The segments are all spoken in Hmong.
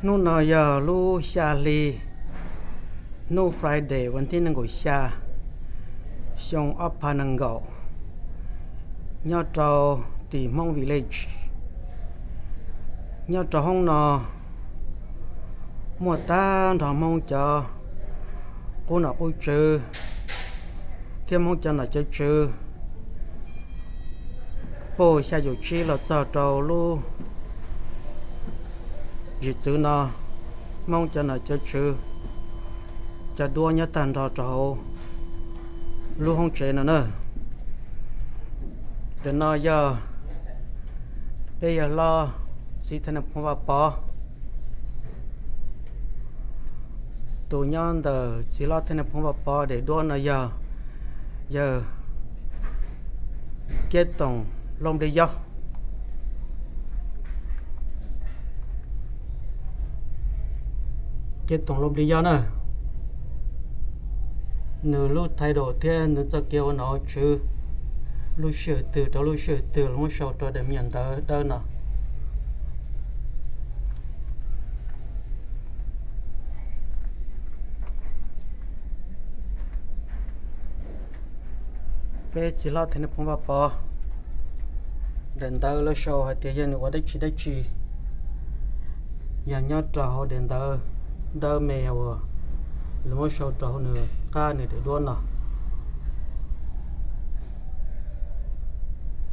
Hnub no yog lub xya hli, hnub Friday, vas thib nees nkaum xya, xyoo ob phav nees nkaum, nyob rau tim Hmoob Village. Nyob rau hoob no muaj tag nrho Hmoob cov qub nom qub tswv thiab Hmoob cov nom cov tswv puag xya caum tsib los txog rau lub zim txwv no, Hmoob cov nom cov tswv cov duab nyob tag nrho rau hauv lub hoob tsev no na. Ntawm no yog peb yawg hlob txiv Thaj Neeg Phoo Vaj Pov. Tus nyob ntawm txiv hlob Thaj Neeg Phoo Vaj Pov daim duab no yog yawg Kiab Toom Looj Npliaj Yob. Kiab Toom Looj Npliaj Yob na, nws lub title thiab nws txoj kev ua nom tswv lub sij hawm twg rau lub sij hawm twg los muab sau rau daim me nyuam ntawv dawb no. Peb txiv hlob Thaj Neeg Phoo Vaj Pov daim ntawv lawv sau hais tias yog nws ua dab tsi dab tsi, yog nyob rau hauv daim ntawv dawb me uas lawv muab sau rau hauv nws qab nws daim duab no.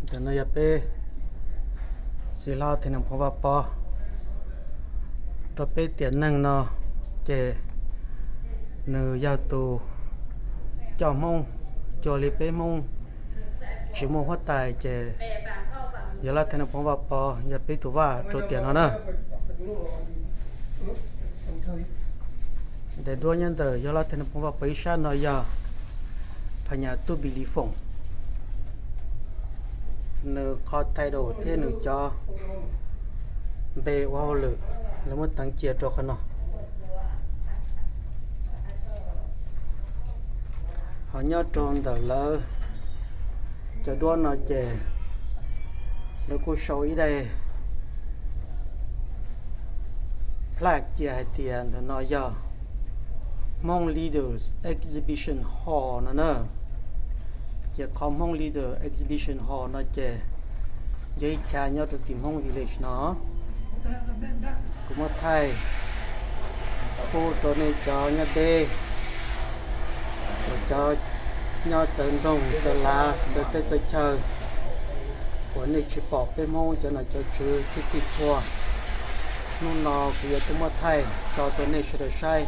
Ntawm no yog peb txiv hlob Thaj Neeg Phoo Vaj Pov rau peb tiam neeg no, ces nws yog tus coj Hmoob, cuag li peb Hmoob tsis muaj huab tais ces yawg hlob Thaj Neeg Phoo Vaj Pov yog peb tus vaj rau tiam no na. Daim duab nyob ntawm yawg hlob Thaj Neeg Phoo Vaj Pov ib sab no yog Phas Nyas Tub Npis Lis Foom. Nws qhov title thiab nws cov npe ua hauj lwm lawv muab teev cia rau qhov no. Ho nyob rau ntawm lawv cov duab no ces lawv kuj sau ib daim plaque cia hais tias ntawm no yog Hmong Leaders Exhibition Hall no na. Ces qhov Hmong Leaders Exhibition Hall no ces yog ib chav nyob rau tim Hmong Village no. Kuv muab thaij pub rau nej cov nyob deb, cov nyob txawv nroog txawv lav txawv teb txawv chaw uas nej tsis pom peb Hmoob cov nom cov tswv txhij txhua. Hnub no kuv yuav tuaj muab thaij tso rau nej sawv daws saib,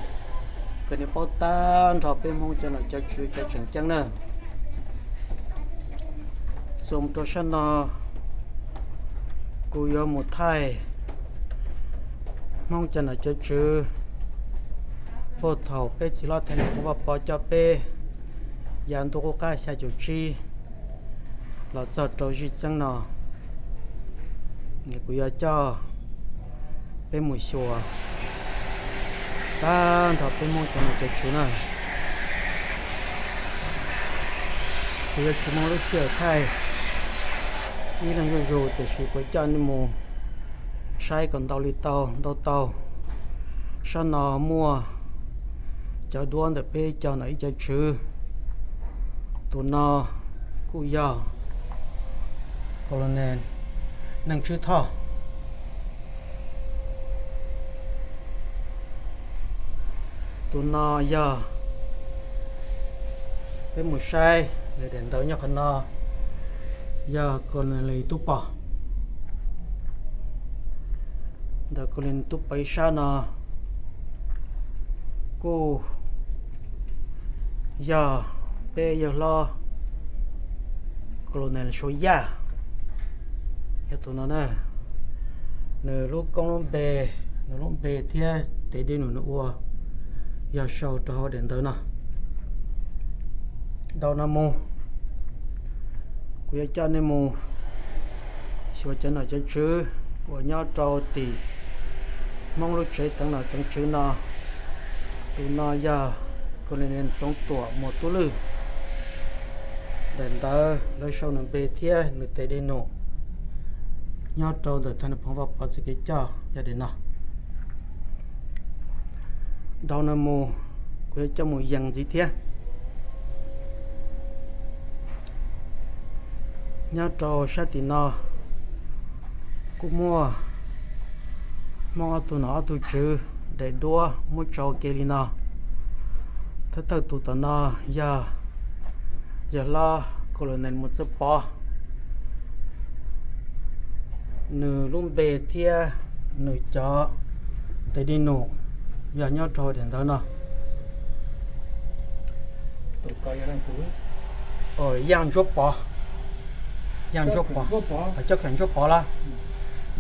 kom nej paub tag nrho peb Hmoob cov nom cov tswv cov tseem ceeb na. Txuas mus rau sab no, kuv yuav mus thaij Hmoob cov nom cov tswv puag thaum peb txiv hlob Thaj Neeg Phoo Vaj Pov coj peb yav ntuj qub qab xya caum tsib los txog rau zij txeeb no. Kuv yuav coj peb mus xyuas tag nrho peb Hmoob cov nom cov tswv na. Kuv yuav tsis muaj lub sij hawm thaij ib leeg zuj zus, tiam sis kuv coj nej mus saib kom ntau li tau ntau tau. Sab no muaj cov duab ntawm peb cov nom ib cov tswv. Tus no kuj yog Colonel Neej Tswb Thoj. Tus no yog, peb mus saib nws daim ntawv nyob qhov no, yog Colonel Tub Pov. Ntawm Colonel Tub Pov ib sab no kuj yog peb yawg hlob Colonel Suav Yaj, yog tus no na. Nws lub koob lub npe, nws lub npe thiab tes dej num nws ua yog sau rau hauv daim ntawv no. Dhau no mus, kuv yuav coj nej mus xyuas cov nom cov tswv uas nyob rau tim Hmoob lub tsev teev nom teev tswv no. Tus no yog Colonel Txoov Tuam Muas Tub Lwj. Daim ntawv lawv sau nws npe thiab nws tes dej num nyob rau ntawm Thaj Neeg Phoo Vaj Pov txoj kev coj yog daim no. Dhau no mus, kuv yuav coj mus yees ntxiv thiab. Nyob rau sab tim no kuj muaj Hmoob ob tug nom ob tug tswv daim duab muab tso ke li no. Thawj thawj tus tom no yog yawg hlob Colonel Mus Txawj Pov, nws lub npe thiab nws cov tes di num yog nyob rau hauv daim ntawv no. Yaj Ntsuab Pov, Yaj Ntsuab Pov, Cob Kheem Ntsuab Pov los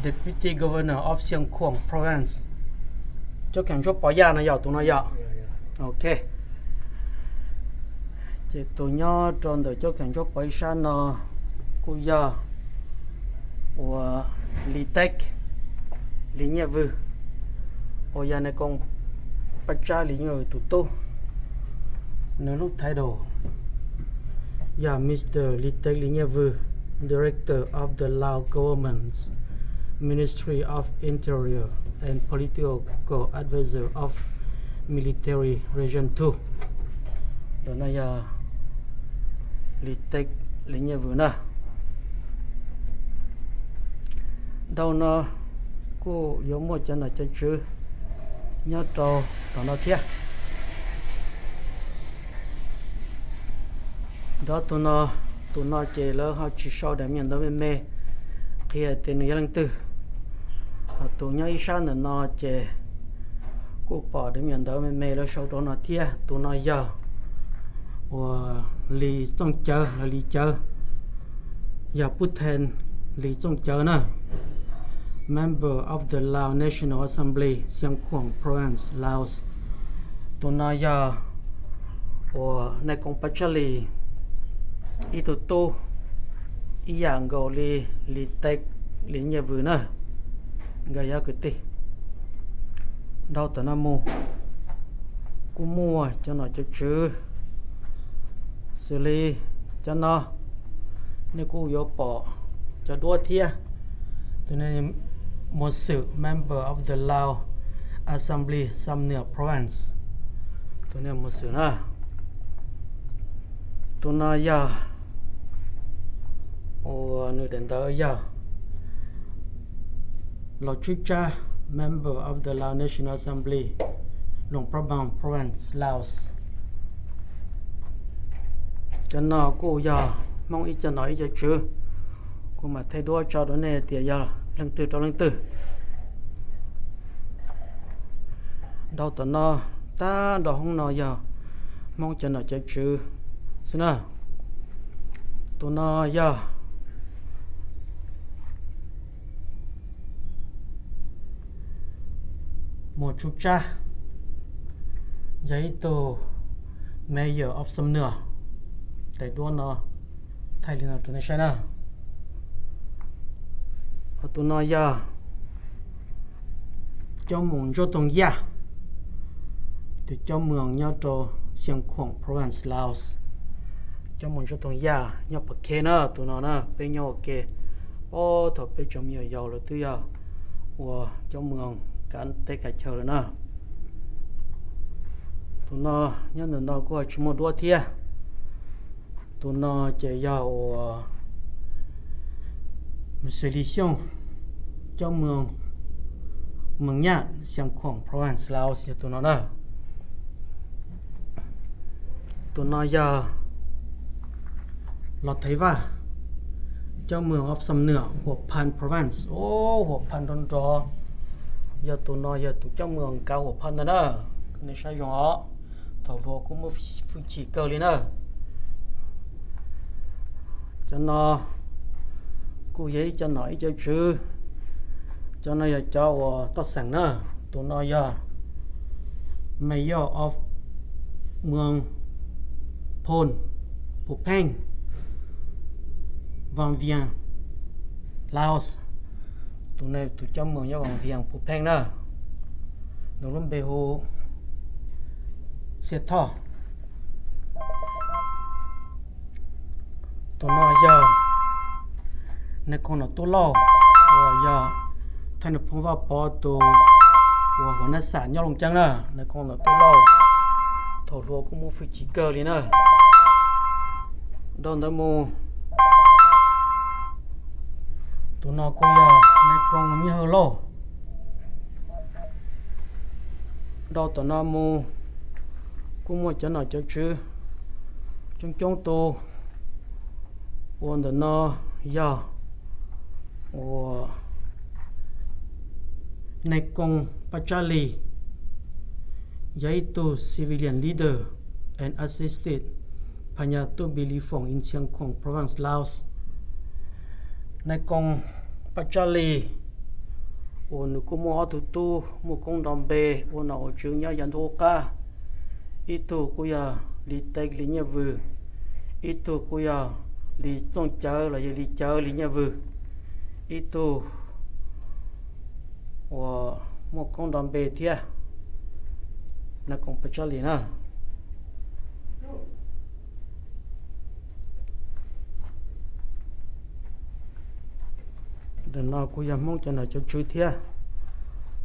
Deputy Governor of Xiangkhouang Province. Cob Kheem Ntsuab Pov Yaj no yog tus no yog. Ok. Ces tus nyob rau ntawm Cob Kheem Ntsuab Pov ib sab no kuj yog uas Lis Teb, Lis Nyiaj Vws, uas yog Nais Koom Paj Tsab Lis Nyiaj Vws tus tub. Nws lub title yog Mr. Lis Teb Lis Nyiaj Vws, Director of the Lao Government's Ministry of Interior and Political Advisor of Military Region Two. Ntawm no yog Lis Teb Lis Nyiaj Vws na. Dhau no kuj yuav muaj cov nom cov tswv nyob rau tom no thiab. Ntawm tus no, tus no ces lawv ho tsis sau daim me nyuam ntawv me me qhia tias nws yog leej twg. Ho tus nyob ib sab ntawm no ces kuj pom daim me nyuam ntawv me me lawv sau rau no thiab. Tus no yog uas Lis Txooj Cawv los Lis Cawv, yog Pub Then Lis Txooj Cawv na, Member of the Lao National Assembly, Xiangkhouang Province, Laos. Tus no yog uas Nais Koom Paj Tsab Lis ib tug tub, ib yam nkaus li Lis Teb Lis Nyiaj Vws na, nkawd yog kwv tij. Dhau tom no mus kuj muaj cov nom cov tswv xws li cov no, nej kuj yuav pom cov duab thiab. Tus no Muas Xwm, Member of the Lao Assembly, Xam Nuas Province. Tus no Muas Xwm na. Tus no yog uas nws daim ntawv yog Los Tswb Tsab, Member of the Lao National Assembly, Luang Prabang Province, Laos. Cov no kuj yog Hmoob ib co nom ib co tswv, kuv mam thaij duab tso rau nej tias yog leej twg rau leej twg. Dhau tom no, tag nrho hoob no yog Hmoob cov nom cov tswv xwb na. Tus no yog Muas Tsub Tsab, yog ib tug Mayor of Xam Nuas. Daim duab no thaij li no rau nej saib na. Ho tus no yog Cob Moos Ntsuab Toog Yaj, tus cob moos nyob rau Xiangkhouang Province, Laos. Cob Moos Ntsuab Toog Yaj nyob Pov Khej na, tus no na peb nyob ua ke, ob thaum peb tseem me nyuam yaus lawv twb yog ua cob moos kav teb kav chaw lawm na. Tus no nyob ntawm no kuj tsis muaj duab thiab. Tus no ces yog uas Mws Xws Lis Xyooj, cob moos Moos Nyaj, Xiangkhouang Province, Laos yog tus no na. Tus no yog Los Thaiv Vaj, cob moos of Xam Nuas, Huam Phan Province. Huam Phan nrov nrov, yog tus no yog tus cob moos kav Huam Phan ntag na. Nej saib zoo os, thaum hluas kuj muaj hwj chim kawg li na. Cov no kuj yog ib co nom ib co tswv. Cov no yog cov uas toj xeem na. Tus no yog Mayor of Muas Phoos, Phum Pheej, Vam Vias, Laos. Tus no tus cob moos nyob Vam Vias, Phum Pheej na. Nws lub npe hu Xia Thoj. Tus no yog Nais Koom Nom Tub Lauj, uas yog Thaj Nais Phoo Vaj Pov tus uas hauv nab xam nyob Looj Ceeb na, nais koo ntawm tub lauj, thaum hluas kuj muaj hwj chim kawg li na. Dhau ntawd mus, tus no kuj yog nais koo Nyiaj Hawj Lauj. Dhau tom no mus kuj muaj cov nom cov tswv coob coob tus, uas ntawm no yog uas nais koo Paj Tsab Lis, yog ib tug civilian leader and assisted Phas Nyas Tub Npis Lis Foom in Xiang Khong Province, Laos. Nais koo Paj Tsab Lis uas nws kuj muaj ob tug tub muaj koob nrov npe ua nom ua tswv nyob yav ntuj qab. Ib tug kuj yog Lis Teb Lis Nyiaj Vws, ib tug kuj yog Lis Txooj Cawv los yog Lis Cawv Lis Nyiaj Vws, ib tug uas muaj koob nrov npe thiab, nais koo Paj Tsab Lis na. Ntawm no kuj yog Hmoob cov nom cov tswv thiab.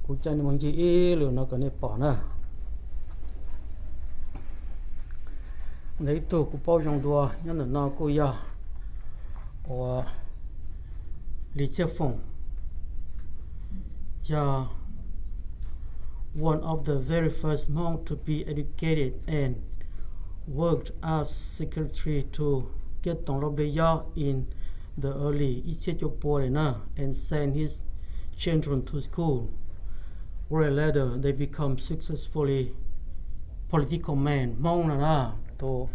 Kuv coj nej mus ncig ib lwm no kom nej pom na. Ntawm ib tug kuv paub zoo dua nyob ntawm no kuj yog uas Lis Txhiaj Foom, yog one of the very first Hmong to be educated and worked as secretary to Kiab Toom Lauj Npliaj Yob in the early ib txhiab cuaj pua na, and sent his children to school where later they become successfully political men Hmoob no na. Tus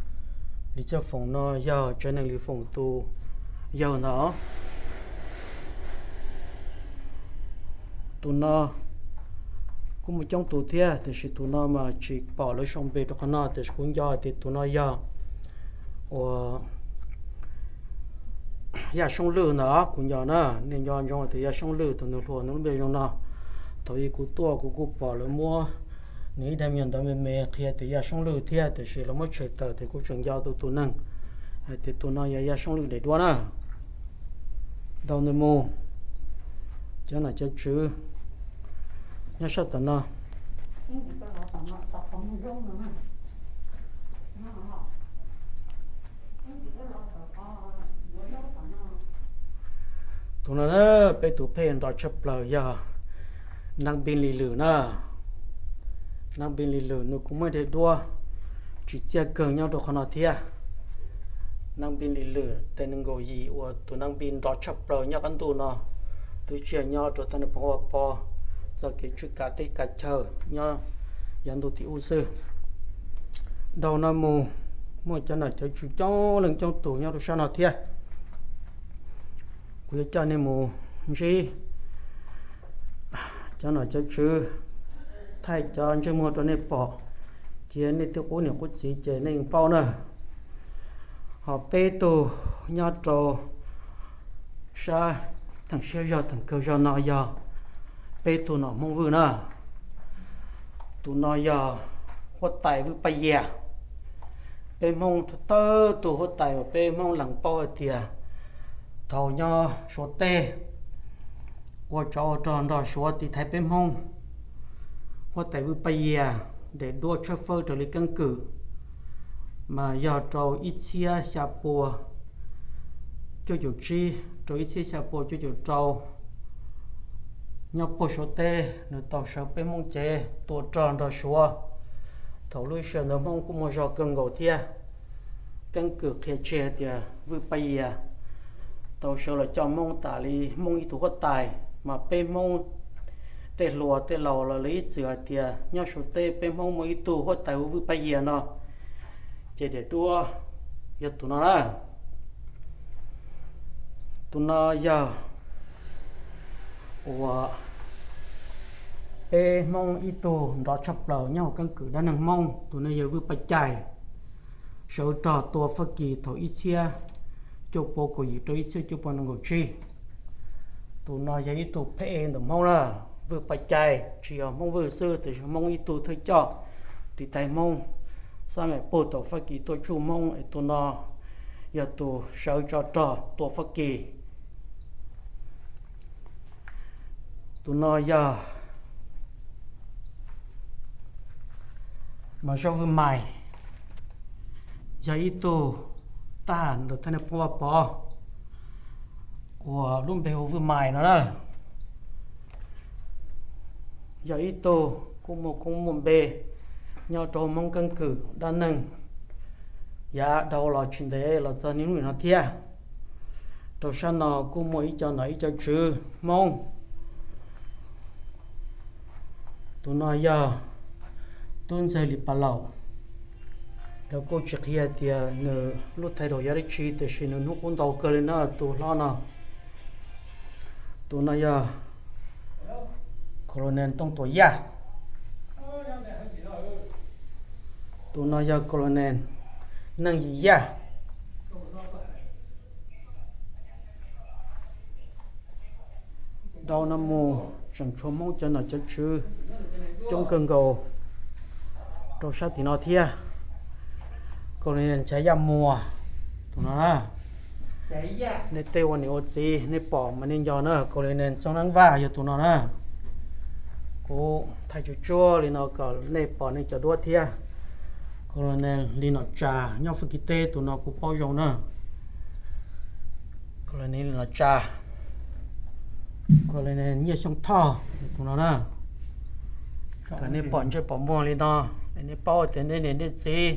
Lis Txhiaj Foom no yog Tsav Nees Lis Foom tus yawg ntag. Tus no kuj muaj coob tus thiab, tiam sis tus no mas tsis pom lawv sau npe rau qhov no, tiam sis kuv nco tias tus no yog uas Yaj Soob Lwj ntag. Kuv nco na, nej nco ntsoov tias Yaj Soob Lwj tus nws hluas nws lub npe zoo no. Thaum ub kuv tuaj kuv kuj pom lawv muab nws ib daim me nyuam ntawv me me qhia tias Yaj Soob Lwj thiab, tiam sis lawv muab tshem tawm tias kuv tseem nco tus tus neeg hais tias tus no yog Yaj Soob Lwj daim duab na. Dhau ntawd mus, cov nom cov tswv nyob sab tom no. Tus no na, peb tus phej nrov tshaj plaws yog Nab Npis Lis Lwm na. Nab Npis Lis Lwm nws kuj muaj daim duab tsim txiaj kawg nyob rau qhov no thiab. Nab Npis Lis Lwm tes nees nkaum yim uas tus Nab Npis nrov tshaj plaws nyob qab ntuj no, twb tsis yog nyob rau tag nws pov ua pov txoj kev tswj kav teb kav chaw nyob yav ntuj tim ub xwb. Dhau no mus, muaj cov nom cov tswv coob leej coob tus nyob rau sab no thiab. Kuv yuav coj nej mus ntsib cov nom cov tswv, thaij cov ntsej muag rau nej pom, cia nej twb qub niam qub txiv ces nej yeej paub na. Ho peb tug nyob rau sab theem siab zog theem kawg zog no yog peb tug nom Hmoob Vwj na. Tus no yog huab tais Vwj Paj Yias. Peb Hmoob thawj tug huab tais uas peb Hmoob lees paub hais tias thaum nyob Suav teb ua tsov ua rog nrog Suav tiv thaiv peb Hmoob. Huab tais Vwj Paj Yias daim duab tshawb fawb raws li keeb kwm mas yog rau ib txhiab xya pua cuaj caum tsib rau ib txhiab xya pua cuaj caum rau. Nyob puag Suav teb nws tau sawv peb Hmoob cev tua rog nrog Suav. Thaum lub sij hawm ntawd Hmoob kuj muaj zog kawg nkaus thiab. Keeb kwm qhia tseg hais tias Vwj Paj Yias tau sawv los coj Hmoob tas li Hmoob ib tug huab tais, mas peb Hmoob tej hluas tej laus los lawv ib txwm hais tias nyob Suav teb peb Hmoob muaj ib tug huab tais hu Vwj Paj Yias no, ces daim duab yog tus no na. Tus no yog uas peb Hmoob ib tug nrov tshaj plaws nyob hauv keeb kwm dab neeg Hmoob, tus no yog Vwj Paj Cai, sawv rog tua Fab Kis thaum ib txhiab cuaj pua kaum yim rau ib txhiab cuaj pua nees nkaum tsib. Tus no yog ib tug pheej ntawm Hmoob na. Vwj Paj Cai tsis yog Hmoob Vwj xwb, tiam sis Hmoob ib tug thawj coj tiv thaiv Hmoob, xab mem pug thaum Fab Kis tuaj tsuj Hmoob es tus no yog tus sawv tso rog tua Fab Kis. Tus no yog Mas Zaj Vwj Mais yog ib tug tag ntawm thaj niaj phooj Vaj Pov uas lub npe hu Vwj Mais no na. Yog ib tug kuj muaj koob muaj npe nyob rau Hmoob keeb kwm dab neeg yav dhau los tsis ntev los txog niaj hnub no thiab. Rau sab no kuj muaj ib co nom ib co tswv Hmoob. Tus no yog Tub Ntxawg Lis Pas Laus. Lawv kuj tsis qhia tias nws lub thais daum yog dab tsi tiam sis nws hnub qub ntau kawg li na tus hlob no. Tus no yog Colonel Tooj Tuam Yaj. Tus no yog Colonel Neej Yim Yaj. Dhau no mus tseem tshuav Hmoob cov nom cov tswv coob kawg nkaus rau sab tim no thiab. Colonel Nchaiv Yaj Muas, tus no na. Nej tej ua niam ua txiv nej pom mas nej nco na, Colonel Txooj Neeb Vaj yog tus no na. Kuv thaij tsuag tsuag li no kom nej pom nej cov duab thiab. Colonel Lis Nom Tsas nyob Fab Kis teb, tus no kuv paub zoo na. Colonel Lis Nom Tsas, Colonel Nyiaj Xyooj Thoj, tus no na. Kom nej pom ntsej pom muag li no, nej paub tias nej niam nej txiv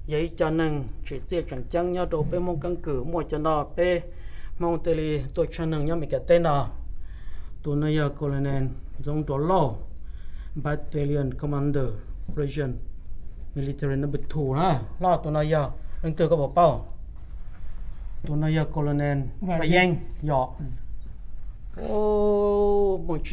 yog ib co neeg tseem txiaj tseem ceeb nyob rau peb Hmoob keeb kwm muaj cov no peb Hmoob thiaj li tuaj tshaj neeg nyob Mes Kas teb no. Tus no yog Colonel Ntxoov Nruas Lauj, Battalion Commander, Region Military Number Two na. Hlob, tus no yog leej twg koj puas paub? Tus no yog Colonel Vaj Yeeb, yog. Muaj tsis